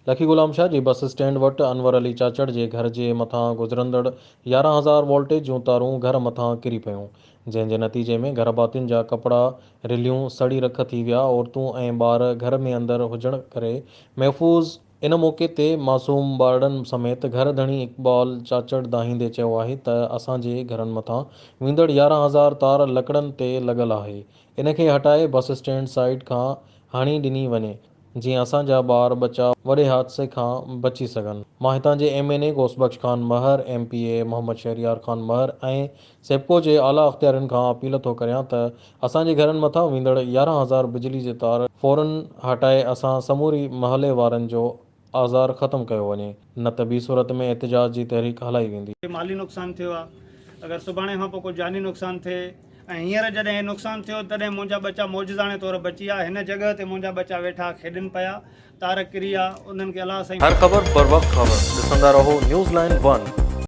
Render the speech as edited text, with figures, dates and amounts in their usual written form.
لکي غلام شاهه جي bus stand وٽ انور علي چاچڙ جي گهر جي مٿان گذرندڙ 11,000 وولٽيج جون تارون گهر مٿان ڪري پيون، جنهن جي نتيجي ۾ گهرڀاتين جا ڪپڙا، رليون سڙي رک ٿي ويا، عورتون ۽ ٻار گهر ۾ اندر هجڻ ڪري محفوظ، ان موقعي تي معصوم ٻارڙن سميت گهر ڌڻي اقبال چاچڙ دانهيندي چيو آهي ته اسان جي گهرن مٿان ويندڙ 11,000 تار لڪڙن تي لڳل آهي، ان کي هٽائي بس اسٽينڊ سائيڊ کان هڻي ڏني وڃي. جيئن اسان جا ٻار ٻچا وڏي حادثي کان بچي سگهن. مان هتان جي M N A Ghaus Bakhsh Khan Mahar, M P A Muhammad Shehryar Khan Mahar ۽ SEPCO جي اعليٰ اختيارين کان اپيل ٿو ڪريان ته اسان جي گهرن مٿان ويندڙ 11,000 بجلي جي تار فورن هٽائي اسان سموري محلي وارن جو آزار ختم ڪيو وڃي نه ته ٻي صورت ۾ احتجاج جي تحريڪ هلائي ويندي. مالي نقصان ٿيو آهي اگر سڀاڻي کان پوء ڪو جاني نقصان ٿئي ۽ هينئر جڏهن هي نقصان ٿيو تڏهن منهنجا ٻچا معجزاڻي طور بچي ويا هن جڳهه تي منهنجا ٻچا ويٺا کيڏن پيا تار ڪري ويا انهن کي الله سائين هر خبر بروقت خبر ڏسندا رهو نيوز لائين ون.